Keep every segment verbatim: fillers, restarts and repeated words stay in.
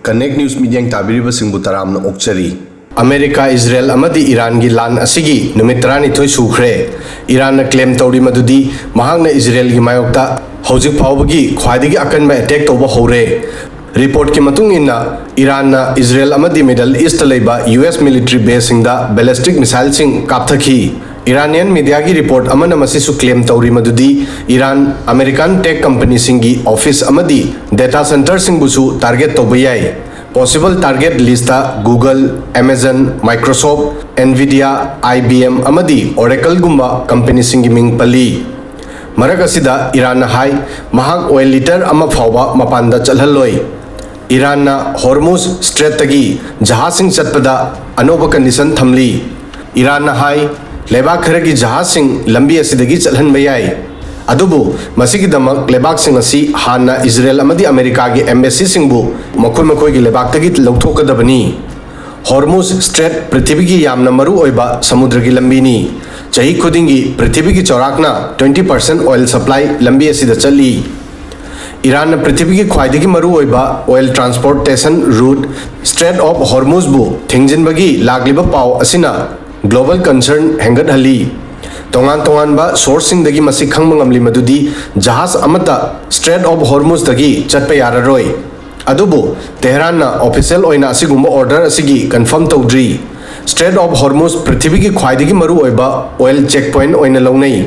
Connect News ꯃꯤꯠꯌꯦꯡ ꯇꯥꯕꯤꯔꯤꯕꯁꯤꯡꯕꯨ ꯇꯔꯥꯝꯅ ꯑꯣꯛꯆꯔꯤ꯫ America, Israel ꯑꯃꯗꯤ ꯏꯔꯥꯟꯒꯤ ꯂꯥꯟ ꯑꯁꯤꯒꯤ ꯅꯨꯃꯤꯠ ꯇꯔꯥꯅꯤꯊꯣꯏ ꯁꯨꯈ꯭ꯔꯦ꯫ ꯏꯔꯥꯟꯅ ꯀ꯭ꯂꯦꯝ ꯇꯧꯔꯤ ꯃꯗꯨꯗꯤ ꯃꯍꯥꯛꯅ ꯏꯖꯔꯦꯜꯒꯤ ꯃꯥꯌꯣꯛꯇ ꯍꯧꯖꯤꯛ ꯐꯥꯎꯕꯒꯤ ꯈ꯭ꯋꯥꯏꯗꯒꯤ ꯑꯀꯟꯕ ꯑꯦꯇꯦꯛ ꯇꯧꯕ ꯍꯧꯔꯦ꯫ ꯔꯤꯄꯣꯔꯠꯀꯤ ꯃꯇꯨꯡ ꯏꯟꯅ, ꯏꯔꯥꯟꯅ ꯏꯖꯔꯦꯜ ꯑꯃꯗꯤ ꯃꯤꯗꯜ ꯏꯁꯇ ꯂꯩꯕ U S military ꯕꯦꯁꯁꯤꯡꯗ ballistic ꯃꯤꯁꯥꯏꯜꯁꯤꯡ ꯀꯥꯞꯊꯈꯤ꯫ ꯏꯔꯥꯅꯤꯌꯟ ꯃꯤꯗꯤꯌꯥꯒꯤ report ꯑꯃꯅ ꯃꯁꯤꯁꯨ ꯀ꯭ꯂꯦꯝ ꯇꯧꯔꯤ ꯃꯗꯨꯗꯤ ꯏꯔꯥꯟ ꯑꯃꯦꯔꯤꯀꯥꯟ ꯇꯦꯛ ꯀꯝꯄꯅꯤꯁꯤꯡꯒꯤ ꯑꯣꯐꯤꯁ ꯑꯃꯗꯤ ꯗꯦꯇꯥ ꯁꯦꯟꯇꯔꯁꯤꯡꯕꯨꯁꯨ ꯇꯥꯔꯒꯦꯠ ꯇꯧꯕ ꯌꯥꯏ꯫ Possible target list Google, Amazon, Microsoft, Nvidia, I B M ꯑꯃꯗꯤ Oracleꯒꯨꯝꯕ ꯀꯝꯄꯅꯤꯁꯤꯡꯒꯤ ꯃꯤꯡ ꯄꯜꯂꯤ꯫ ꯃꯔꯛ ꯑꯁꯤꯗ ꯏꯔꯥꯟꯅ ꯍꯥꯏ, ꯃꯍꯥꯛ ꯑꯣꯏꯜ ꯂꯤꯇꯔ ꯑꯃ ꯐꯥꯎꯕ ꯃꯄꯥꯟꯗ ꯆꯠꯍꯜꯂꯣꯏ꯫ ꯏꯔꯥꯟꯅ ꯍꯣꯔꯃꯨꯖ ꯁ꯭ꯇ꯭ꯔꯦꯠꯇꯒꯤ ꯖꯍꯥꯖꯁꯤꯡ ꯆꯠꯄꯗ ꯑꯅꯧꯕ ꯀꯟꯗꯤꯁꯟ ꯊꯝꯂꯤ꯫ ꯏꯔꯥꯟꯅ ꯍꯥꯏ, ꯂꯩꯕꯥꯛ ꯈꯔꯒꯤ ꯖꯍꯥꯖꯁꯤꯡ ꯂꯝꯕꯤ ꯑꯁꯤꯗꯒꯤ ꯆꯠꯍꯟꯕ ꯌꯥꯏ, ꯑꯗꯨꯕꯨ ꯃꯁꯤꯒꯤꯗꯃꯛ ꯂꯩꯕꯥꯛꯁꯤꯡ ꯑꯁꯤ ꯍꯥꯟꯅ ꯏꯖꯔꯦꯜ ꯑꯃꯗꯤ ꯑꯃꯦꯔꯤꯀꯥꯒꯤ ꯑꯦꯝꯕꯦꯁꯤꯁꯤꯡꯕꯨ ꯃꯈꯣꯏ ꯃꯈꯣꯏꯒꯤ ꯂꯩꯕꯥꯛꯇꯒꯤ ꯂꯧꯊꯣꯛꯀꯗꯕꯅꯤ꯫ ꯍꯣꯔꯃꯨꯖ ꯁ꯭ꯇ꯭ꯔꯦꯠ ꯄ꯭ꯔꯤꯊꯤꯕꯤꯒꯤ ꯌꯥꯝꯅ ꯃꯔꯨ ꯑꯣꯏꯕ ꯁꯃꯨꯗ꯭ꯔꯒꯤ ꯂꯝꯕꯤꯅꯤ꯫ ꯆꯍꯤ ꯈꯨꯗꯤꯡꯒꯤ ꯄ꯭ꯔꯤꯊꯤꯕꯤꯒꯤ ꯆꯥꯎꯔꯥꯛꯅ twenty percent oil supply ꯂꯝꯕꯤ ꯑꯁꯤꯗ ꯆꯠꯂꯤ꯫ ꯏꯔꯥꯟꯅ ꯄ꯭ꯔꯤꯊꯤꯕꯤꯒꯤ ꯈ꯭ꯋꯥꯏꯗꯒꯤ ꯃꯔꯨ ꯑꯣꯏꯕ oil transportation route Strait of Hormuzꯕꯨ ꯊꯤꯡꯖꯤꯟꯕꯒꯤ ꯂꯥꯛꯂꯤꯕ ꯄꯥꯎ ꯑꯁꯤꯅ global concern ꯍꯦꯟꯒꯠꯍꯜꯂꯤ꯫ ꯇꯣꯉꯥꯟ ꯇꯣꯉꯥꯟꯕ ꯁꯣꯔꯁꯁꯤꯡꯗꯒꯤ ꯃꯁꯤ ꯈꯪꯕ ꯉꯝꯂꯤ ꯃꯗꯨꯗꯤ ꯖꯍꯥꯖ ꯑꯃꯠꯇ Strait of Hormuzꯗꯒꯤ ꯆꯠꯄ ꯌꯥꯔꯔꯣꯏ꯫ ꯑꯗꯨꯕꯨ ꯇꯦꯍꯔꯥꯟꯅ ꯑꯣꯐꯤꯁꯤꯌꯦꯜ ꯑꯣꯏꯅ ꯑꯁꯤꯒꯨꯝꯕ ꯑꯣꯔꯗꯔ ꯑꯁꯤꯒꯤ ꯀꯟꯐꯥꯔꯝ ꯇꯧꯗ꯭ꯔꯤ꯫ Strait of Hormuz ꯄ꯭ꯔꯤꯊꯤꯕꯤꯒꯤ ꯈ꯭ꯋꯥꯏꯗꯒꯤ ꯃꯔꯨꯑꯣꯏꯕ oil checkpoint ꯑꯣꯏꯅ ꯂꯧꯅꯩ꯫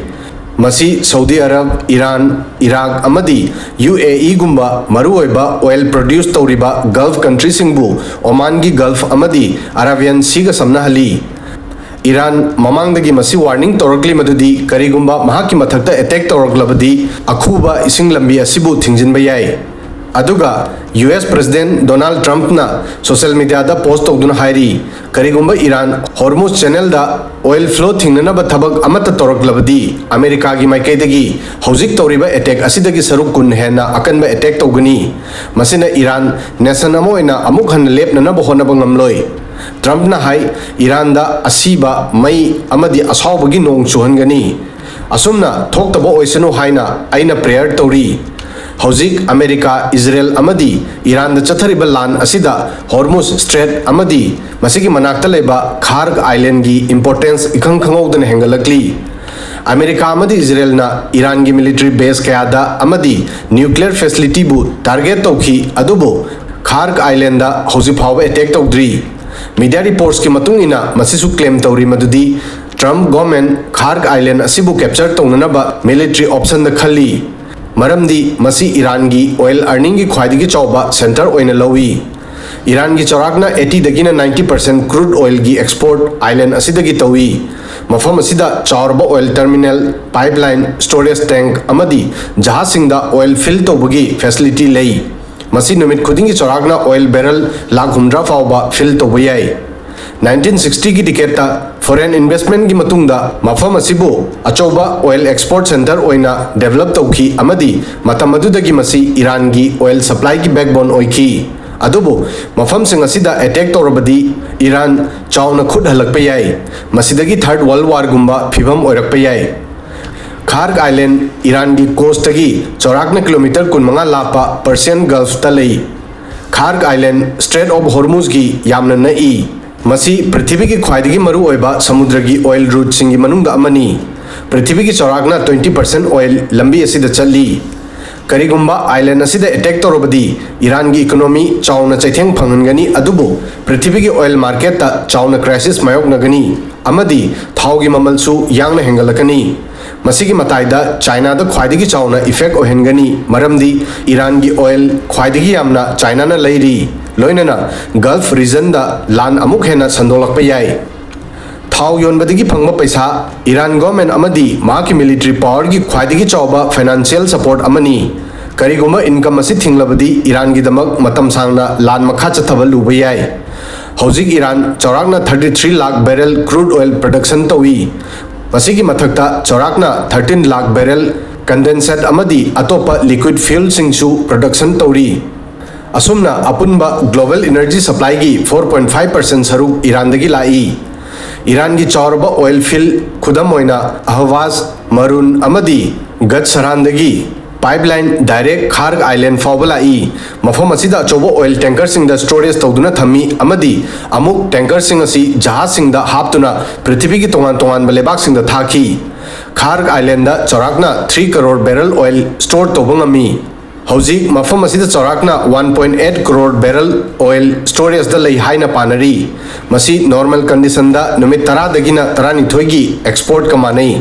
ꯃꯁꯤ ꯁꯧꯗꯤ ꯑꯔꯕ, ꯏꯔꯥꯟ, ꯏꯔꯥꯛ ꯑꯃꯗꯤ ꯌꯨ ꯑꯦ ꯏꯒꯨꯝꯕ ꯃꯔꯨꯑꯣꯏꯕ oil produce ꯇꯧꯔꯤꯕ Gulf countryꯁꯤꯡꯕꯨ Omanꯒꯤ Gulf ꯑꯃꯗꯤ Arabian Seaꯒ ꯁꯝꯅꯍꯜꯂꯤ꯫ ꯏꯔꯥꯟ ꯃꯃꯥꯡꯗꯒꯤ ꯃꯁꯤ ꯋꯥꯔꯅꯤꯡ ꯇꯧꯔꯛꯂꯤ ꯃꯗꯨꯗꯤ ꯀꯔꯤꯒꯨꯝꯕ ꯃꯍꯥꯛꯀꯤ ꯃꯊꯛꯇ ꯑꯦꯇꯦꯛ ꯇꯧꯔꯛꯂꯕꯗꯤ ꯑꯈꯨꯕ ꯏꯁꯤꯡ ꯂꯝꯕꯤ ꯑꯁꯤꯕꯨ ꯊꯤꯡꯖꯤꯟꯕ ꯌꯥꯏ꯫ ꯑꯗꯨꯒ ꯌꯨ ꯑꯦꯁ ꯄ꯭ꯔꯦꯁꯤꯗꯦꯟꯠ ꯗꯣꯅꯥꯜꯗ ꯇ꯭ꯔꯝꯞꯅ ꯁꯣꯁꯤꯌꯦꯜ ꯃꯤꯗꯤꯌꯥꯗ ꯄꯣꯁ꯭ꯠ ꯇꯧꯗꯨꯅ ꯍꯥꯏꯔꯤ, ꯀꯔꯤꯒꯨꯝꯕ ꯏꯔꯥꯟ ꯍꯣꯔꯃꯨꯖ ꯆꯦꯅꯦꯜꯗ oil flow ꯊꯤꯡꯅꯅꯕ ꯊꯕꯛ ꯑꯃꯠꯇ ꯇꯧꯔꯛꯂꯕꯗꯤ ꯑꯃꯦꯔꯤꯀꯥꯒꯤ ꯃꯥꯏꯀꯩꯗꯒꯤ ꯍꯧꯖꯤꯛ ꯇꯧꯔꯤꯕ ꯑꯦꯇꯦꯛ ꯑꯁꯤꯗꯒꯤ ꯁꯔꯨꯛ ꯀꯨꯟ ꯍꯦꯟꯅ ꯑꯀꯟꯕ ꯑꯦꯇꯦꯛ ꯇꯧꯒꯅꯤ꯫ ꯃꯁꯤꯅ ꯏꯔꯥꯟ ꯅꯦꯁꯟ ꯑꯃ ꯑꯣꯏꯅ ꯑꯃꯨꯛ ꯍꯟꯅ ꯂꯦꯞꯅꯅꯕ ꯍꯣꯠꯅꯕ ꯉꯝꯂꯣꯏ꯫ ꯇ꯭ꯔꯝꯞꯅ ꯍꯥꯏ, ꯏꯔꯥꯟꯗ ꯑꯁꯤꯕ, ꯃꯩ ꯑꯃꯗꯤ ꯑꯁꯥꯎꯕꯒꯤ ꯅꯣꯡ ꯆꯨꯍꯟꯒꯅꯤ꯫ ꯑꯁꯨꯝꯅ ꯊꯣꯛꯇꯕ ꯑꯣꯏꯁꯅꯨ ꯍꯥꯏꯅ ꯑꯩꯅ ꯄ꯭ꯔꯦꯌꯔ ꯇꯧꯔꯤ꯫ ꯍꯧꯖꯤꯛ ꯑꯃꯦꯔꯤꯀꯥ, ꯏꯖꯔꯦꯜ ꯑꯃꯗꯤ ꯏꯔꯥꯟꯗ ꯆꯠꯊꯔꯤꯕ ꯂꯥꯟ ꯑꯁꯤꯗ ꯍꯣꯔꯃꯨꯖ ꯁ꯭ꯇ꯭ꯔꯦꯠ ꯑꯃꯗꯤ ꯃꯁꯤꯒꯤ ꯃꯅꯥꯛꯇ ꯂꯩꯕ ꯈꯥꯔꯒ ꯑꯥꯏꯂꯦꯟꯒꯤ ꯏꯝꯄꯣꯔꯇꯦꯟꯁ ꯏꯈꯪ ꯈꯪꯍꯧꯗꯅ ꯍꯦꯟꯒꯠꯂꯛꯂꯤ꯫ ꯑꯃꯦꯔꯤꯀꯥ ꯑꯃꯗꯤ ꯏꯖꯔꯦꯜꯅ ꯏꯔꯥꯟꯒꯤ ꯃꯤꯂꯤꯇꯔꯤ ꯕꯦꯁ ꯀꯌꯥꯗ ꯑꯃꯗꯤ ꯅ꯭ꯌꯨꯀ꯭ꯂꯤꯌꯔ ꯐꯦꯁꯤꯂꯤꯇꯤꯕꯨ ꯇꯥꯔꯒꯦꯠ ꯇꯧꯈꯤ, ꯑꯗꯨꯕꯨ ꯈꯥꯔꯒ ꯑꯥꯏꯂꯦꯟꯗ ꯍꯧꯖꯤꯛ ꯐꯥꯎꯕ ꯑꯦꯇꯦꯛ ꯇꯧꯗ꯭ꯔꯤ꯫ ꯃꯤꯗꯤꯌꯥ ꯔꯤꯄꯣꯔꯠꯁꯀꯤ ꯃꯇꯨꯡ ꯏꯟꯅ, ꯃꯁꯤꯁꯨ ꯀ꯭ꯂꯦꯝ ꯇꯧꯔꯤ ꯃꯗꯨꯗꯤ ꯇ꯭ꯔꯝꯞ ꯒꯣꯔꯃꯦꯟ ꯈꯥꯔꯒ ꯑꯥꯏꯂꯦꯟ ꯑꯁꯤꯕꯨ ꯀꯦꯞꯆꯔ ꯇꯧꯅꯅꯕ ꯃꯤꯂꯤꯇꯔꯤ ꯑꯣꯞꯁꯟꯗ ꯈꯜꯂꯤ, ꯃꯔꯝꯗꯤ ꯃꯁꯤ ꯏꯔꯥꯟꯒꯤ ꯑꯣꯏꯜ ꯑꯔꯅꯤꯡꯒꯤ ꯈ꯭ꯋꯥꯏꯗꯒꯤ ꯆꯥꯎꯕ ꯁꯦꯟꯇꯔ ꯑꯣꯏꯅ ꯂꯧꯏ꯫ ꯏꯔꯥꯟꯒꯤ ꯆꯥꯎꯔꯥꯛꯅ eighty ꯗꯒꯤꯅ ninety percent ꯀ꯭ꯔꯨꯗ ꯑꯣꯏꯜꯒꯤ ꯑꯦꯛꯁꯄꯣꯔꯠ ꯑꯥꯏꯂꯦꯟ ꯑꯁꯤꯗꯒꯤ ꯇꯧꯏ꯫ ꯃꯐꯝ ꯑꯁꯤꯗ ꯆꯥꯎꯔꯕ oil terminal, pipeline, storage tank ꯑꯃꯗꯤ ꯖꯍꯥꯖꯁꯤꯡꯗ ꯑꯣꯏꯜ ꯐꯤꯜ ꯇꯧꯕꯒꯤ ꯐꯦꯁꯤꯂꯤꯇꯤ ꯂꯩ꯫ ꯃꯁꯤ ꯅꯨꯃꯤꯠ ꯈꯨꯗꯤꯡꯒꯤ ꯆꯥꯎꯔꯥꯛꯅ ꯑꯣꯏꯜ ꯕꯦꯔꯦꯜ ꯂꯥꯈ ꯍꯨꯝꯗ꯭ꯔꯥ ꯐꯥꯎꯕ ꯐꯤꯜ ꯇꯧꯕ ꯌꯥꯏ꯫ Nineteen sixty ꯒꯤ ꯗꯤꯀꯦꯠꯇ ꯐꯣꯔꯦꯟ ꯏꯟꯚꯦꯁ꯭ꯠꯃꯦꯟꯠꯀꯤ ꯃꯇꯨꯡꯗ ꯃꯐꯝ ꯑꯁꯤꯕꯨ ꯑꯆꯧꯕ ꯑꯣꯏꯜ ꯑꯦꯛꯁꯄꯣꯔꯠ ꯁꯦꯟꯇꯔ ꯑꯣꯏꯅ ꯗꯦꯚꯦꯂꯞ ꯇꯧꯈꯤ, ꯑꯃꯗꯤ ꯃꯇꯝ ꯑꯗꯨꯗꯒꯤ ꯃꯁꯤ ꯏꯔꯥꯟꯒꯤ ꯑꯣꯏꯜ ꯁꯄ꯭ꯂꯥꯏꯒꯤ ꯕꯦꯛꯕꯣꯟ ꯑꯣꯏꯈꯤ꯫ ꯑꯗꯨꯕꯨ ꯃꯐꯝꯁꯤꯡ ꯑꯁꯤꯗ ꯑꯦꯇꯦꯛ ꯇꯧꯔꯕꯗꯤ ꯏꯔꯥꯟ ꯆꯥꯎꯅ ꯈꯨꯠ ꯍꯜꯂꯛꯄ ꯌꯥꯏ꯫ ꯃꯁꯤꯗꯒꯤ ꯊꯔꯗ ꯋꯥꯔꯜꯗ ꯋꯥꯔꯒꯨꯝꯕ ꯐꯤꯚꯝ ꯑꯣꯏꯔꯛꯄ ꯌꯥꯏ꯫ ꯈꯥꯔꯒ ꯑꯥꯏꯂꯦꯟ ꯏꯔꯥꯟꯒꯤ ꯀꯣꯁ꯭ꯇꯇꯒꯤ ꯆꯥꯎꯔꯥꯛꯅ ꯀꯤꯂꯣꯃꯤꯇꯔ ꯀꯨꯟꯃꯉꯥ ꯂꯥꯞꯄ ꯄꯔꯁꯤꯌꯟ ꯒꯜꯐꯇ ꯂꯩ꯫ ꯈꯥꯔꯒ ꯑꯥꯏꯂꯦꯟ ꯁ꯭ꯇ꯭ꯔꯦꯠ ꯑꯣꯐ ꯍꯣꯔꯃꯨꯖꯒꯤ ꯌꯥꯝꯅ ꯅꯛꯏ꯫ ꯃꯁꯤ ꯄ꯭ꯔꯤꯊꯤꯕꯤꯒꯤ ꯈ꯭ꯋꯥꯏꯗꯒꯤ ꯃꯔꯨꯑꯣꯏꯕ ꯁꯃꯨꯗ꯭ꯔꯒꯤ ꯑꯣꯏꯜ ꯔꯨꯠꯁꯤꯡꯒꯤ ꯃꯅꯨꯡꯗ ꯑꯃꯅꯤ꯫ ꯄ꯭ꯔꯤꯊꯤꯕꯤꯒꯤ ꯆꯥꯎꯔꯥꯛꯅ twenty percent ꯑꯣꯏꯜ ꯂꯝꯕꯤ ꯑꯁꯤꯗ ꯆꯠꯂꯤ꯫ ꯀꯔꯤꯒꯨꯝꯕ ꯑꯥꯏꯂꯦꯟ ꯑꯁꯤꯗ ꯑꯦꯇꯦꯛ ꯇꯧꯔꯕꯗꯤ, ꯏꯔꯥꯟꯒꯤ ꯏꯀꯣꯅꯣꯃꯤ ꯆꯥꯎꯅ ꯆꯩꯊꯦꯡ ꯐꯪꯍꯟꯒꯅꯤ, ꯑꯗꯨꯕꯨ ꯄ꯭ꯔꯤꯊꯤꯕꯤꯒꯤ ꯑꯣꯏꯜ ꯃꯥꯔꯀꯦꯠꯇ ꯆꯥꯎꯅ ꯀ꯭ꯔꯥꯏꯁꯤꯁ ꯃꯥꯌꯣꯛꯅꯒꯅꯤ, ꯑꯃꯗꯤ ꯊꯥꯎꯒꯤ ꯃꯃꯜꯁꯨ ꯌꯥꯡꯅ ꯍꯦꯟꯒꯠꯂꯛꯀꯅꯤ꯫ ꯃꯁꯤꯒꯤ ꯃꯇꯥꯏꯗ ꯆꯥꯏꯅꯥꯗ ꯈ꯭ꯋꯥꯏꯗꯒꯤ ꯆꯥꯎꯅ ꯏꯐꯦꯛ ꯑꯣꯏꯍꯟꯒꯅꯤ, ꯃꯔꯝꯗꯤ ꯏꯔꯥꯟꯒꯤ ꯑꯣꯏꯜ ꯈ꯭ꯋꯥꯏꯗꯒꯤ ꯌꯥꯝꯅ ꯆꯥꯏꯅꯥꯅ ꯂꯩꯔꯤ, ꯂꯣꯏꯅꯅ ꯒꯜꯐ ꯔꯤꯖꯟꯗ ꯂꯥꯟ ꯑꯃꯨꯛ ꯍꯦꯟꯅ ꯁꯟꯗꯣꯛꯂꯛꯄ ꯌꯥꯏ꯫ ꯊꯥꯎ ꯌꯣꯟꯕꯗꯒꯤ ꯐꯪꯕ ꯄꯩꯁꯥ ꯏꯔꯥꯟ ꯒꯣꯔꯃꯦꯟ ꯑꯃꯗꯤ ꯃꯍꯥꯛꯀꯤ ꯃꯤꯂꯤꯇꯔꯤ ꯄꯥꯋꯔꯒꯤ ꯈ꯭ꯋꯥꯏꯗꯒꯤ ꯆꯥꯎꯕ ꯐꯥꯏꯅꯥꯟꯁꯤꯌꯦꯜ ꯁꯄꯣꯔꯠ ꯑꯃꯅꯤ꯫ ꯀꯔꯤꯒꯨꯝꯕ ꯏꯟꯀꯝ ꯑꯁꯤ ꯊꯤꯡꯂꯕꯗꯤ ꯏꯔꯥꯟꯒꯤꯗꯃꯛ ꯃꯇꯝ ꯁꯥꯡꯅ ꯂꯥꯟ ꯃꯈꯥ ꯆꯠꯊꯕ ꯂꯨꯕ ꯌꯥꯏ꯫ ꯍꯧꯖꯤꯛ ꯏꯔꯥꯟ ꯆꯥꯎꯔꯥꯛꯅ thirty three lakh barrel crude oil production ꯇꯧꯏ꯫ ꯃꯁꯤꯒꯤ ꯃꯊꯛꯇ ꯆꯥꯎꯔꯥꯛꯅ thirteen ꯂꯥꯈ ꯕꯦꯔꯦꯜ ꯀꯟꯗꯦꯟꯁꯦꯠ ꯑꯃꯗꯤ ꯑꯇꯣꯞꯄ ꯂꯤꯀ꯭ꯋꯤꯗ ꯐ꯭ꯌꯨꯜꯁꯤꯡꯁꯨ ꯄ꯭ꯔꯗꯛꯁꯟ ꯇꯧꯔꯤ꯫ ꯑꯁꯨꯝꯅ ꯑꯄꯨꯟꯕ ꯒ꯭ꯂꯣꯕꯦꯜ ꯏꯅꯔꯖꯤ ꯁꯄ꯭ꯂꯥꯏꯒꯤ four point five percent ꯁꯔꯨꯛ ꯏꯔꯥꯟꯗꯒꯤ ꯂꯥꯛꯏ꯫ ꯏꯔꯥꯟꯒꯤ ꯆꯥꯎꯔꯕ ꯑꯣꯏꯜ ꯐꯤꯜ, ꯈꯨꯗꯝ ꯑꯣꯏꯅ ꯑꯍꯋꯥꯖ, ꯃꯔꯨꯟ ꯑꯃꯗꯤ ꯒꯠꯁꯔꯥꯟꯗꯒꯤ Pipeline direct Kharg Island ꯐꯥꯎꯕ ꯂꯥꯛꯏ꯫ ꯃꯐꯝ ꯑꯁꯤꯗ ꯑꯆꯧꯕ oil tankerꯁꯤꯡꯗ storage ꯇꯧꯗꯨꯅ ꯊꯝꯃꯤ ꯑꯃꯗꯤ ꯑꯃꯨꯛ tankerꯁꯤꯡ ꯑꯁꯤ ꯖꯍꯥꯖꯁꯤꯡꯗ ꯍꯥꯞꯇꯨꯅ ꯄ꯭ꯔꯤꯊꯤꯕꯤꯒꯤ ꯇꯣꯉꯥꯟ ꯇꯣꯉꯥꯟꯕ ꯂꯩꯕꯥꯛꯁꯤꯡꯗ ꯊꯥꯈꯤ꯫ Kharg Islandꯗ ꯆꯥꯎꯔꯥꯛꯅ three crore barrel oil store ꯇꯧꯕ ꯉꯝꯃꯤ꯫ ꯍꯧꯖꯤꯛ ꯃꯐꯝ ꯑꯁꯤꯗ ꯆꯥꯎꯔꯥꯛꯅ one point eight crore barrel oil storageꯗ ꯂꯩ ꯍꯥꯏꯅ ꯄꯥꯅꯔꯤ꯫ ꯃꯁꯤ normal conditionꯗ ꯅꯨꯃꯤꯠ ꯇꯔꯥꯗꯒꯤꯅ ꯇꯔꯥꯅꯤꯊꯣꯏꯒꯤ exportꯀ ꯃꯥꯟꯅꯩ꯫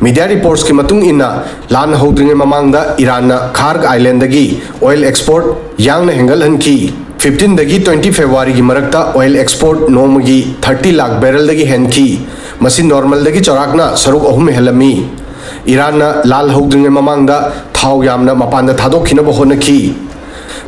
Media reportsꯀꯤ ꯃꯇꯨꯡ ꯏꯟꯅ, ꯂꯥꯟ ꯍꯧꯗ꯭ꯔꯤꯉꯩ ꯃꯃꯥꯡꯗ ꯏꯔꯥꯟꯅ Kharg Islandꯗꯒꯤ oil export ꯌꯥꯡꯅ ꯍꯦꯟꯒꯠꯍꯟꯈꯤ꯫ Fifteenꯗꯒꯤ twenty Februaryꯒꯤ ꯃꯔꯛꯇ oil export ꯅꯣꯡꯃꯒꯤ thirty ꯂꯥꯈ barrelꯗꯒꯤ ꯍꯦꯟꯈꯤ꯫ ꯃꯁꯤ normalꯗꯒꯤ ꯆꯥꯎꯔꯥꯛꯅ ꯁꯔꯨꯛ ꯑꯍꯨꯝ ꯍꯦꯜꯂꯝꯃꯤ꯫ ꯏꯔꯥꯟꯅ ꯂꯥꯜ ꯍꯧꯗ꯭ꯔꯤꯉꯩ ꯃꯃꯥꯡꯗ ꯊꯥꯎ ꯌꯥꯝꯅ ꯃꯄꯥꯟꯗ ꯊꯥꯗꯣꯛꯈꯤꯅꯕ ꯍꯣꯠꯅꯈꯤ꯫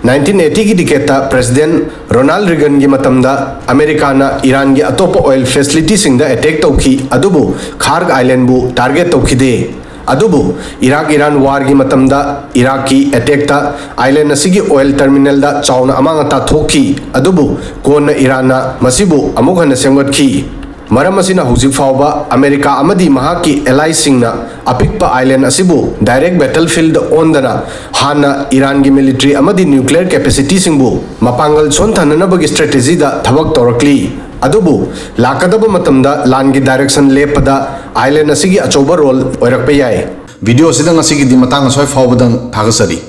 Nineteen eightyꯒꯤ decadeꯇ President Ronald Reaganꯒꯤ ꯃꯇꯝꯗ ꯑꯃꯦꯔꯤꯀꯥꯅ ꯏꯔꯥꯟꯒꯤ ꯑꯇꯣꯞꯄ oil facilityꯁꯤꯡꯗ attack ꯇꯧꯈꯤ, ꯑꯗꯨꯕꯨ Kharg Islandꯕꯨ target ꯇꯧꯈꯤꯗꯦ꯫ ꯑꯗꯨꯕꯨ Iraq-Iran warꯒꯤ ꯃꯇꯝꯗ Iraqꯀꯤ attackꯇ island ꯑꯁꯤꯒꯤ oil terminalꯗ ꯆꯥꯎꯅ ꯑꯃꯥꯡ ꯑꯇꯥ ꯊꯣꯛꯈꯤ, ꯑꯗꯨꯕꯨ ꯀꯣꯟꯅ ꯏꯔꯥꯟꯅ ꯃꯁꯤꯕꯨ ꯑꯃꯨꯛ ꯍꯟꯅ ꯁꯦꯝꯒꯠꯈꯤ꯫ ꯃꯔꯝ ꯑꯁꯤꯅ ꯍꯧꯖꯤꯛ ꯐꯥꯎꯕ ꯑꯃꯦꯔꯤꯀꯥ ꯑꯃꯗꯤ ꯃꯍꯥꯛꯀꯤ allyꯁꯤꯡꯅ ꯑꯄꯤꯛꯄ island ꯑꯁꯤꯕꯨ direct battlefield ꯑꯣꯟꯗꯅ ꯍꯥꯟꯅ ꯏꯔꯥꯟꯒꯤ military ꯑꯃꯗꯤ nuclear capacityꯁꯤꯡꯕꯨ ꯃꯄꯥꯡꯒꯜ ꯁꯣꯟꯊꯅꯅꯕꯒꯤ strategyꯗ ꯊꯕꯛ ꯇꯧꯔꯛꯂꯤ꯫ ꯑꯗꯨꯕꯨ ꯂꯥꯛꯀꯗꯕ ꯃꯇꯝꯗ ꯂꯥꯟꯒꯤ direction ꯂꯦꯞꯄꯗ island ꯑꯁꯤꯒꯤ ꯑꯆꯧꯕ role ꯑꯣꯏꯔꯛꯄ ꯌꯥꯏ꯫ Video ꯑꯁꯤꯗ ꯉꯁꯤꯒꯤꯗꯤ ꯃꯇꯥꯡ ꯑꯁ꯭ꯋꯥꯏ ꯐꯥꯎꯕꯗꯪ ꯊꯥꯒꯠꯆꯔꯤ꯫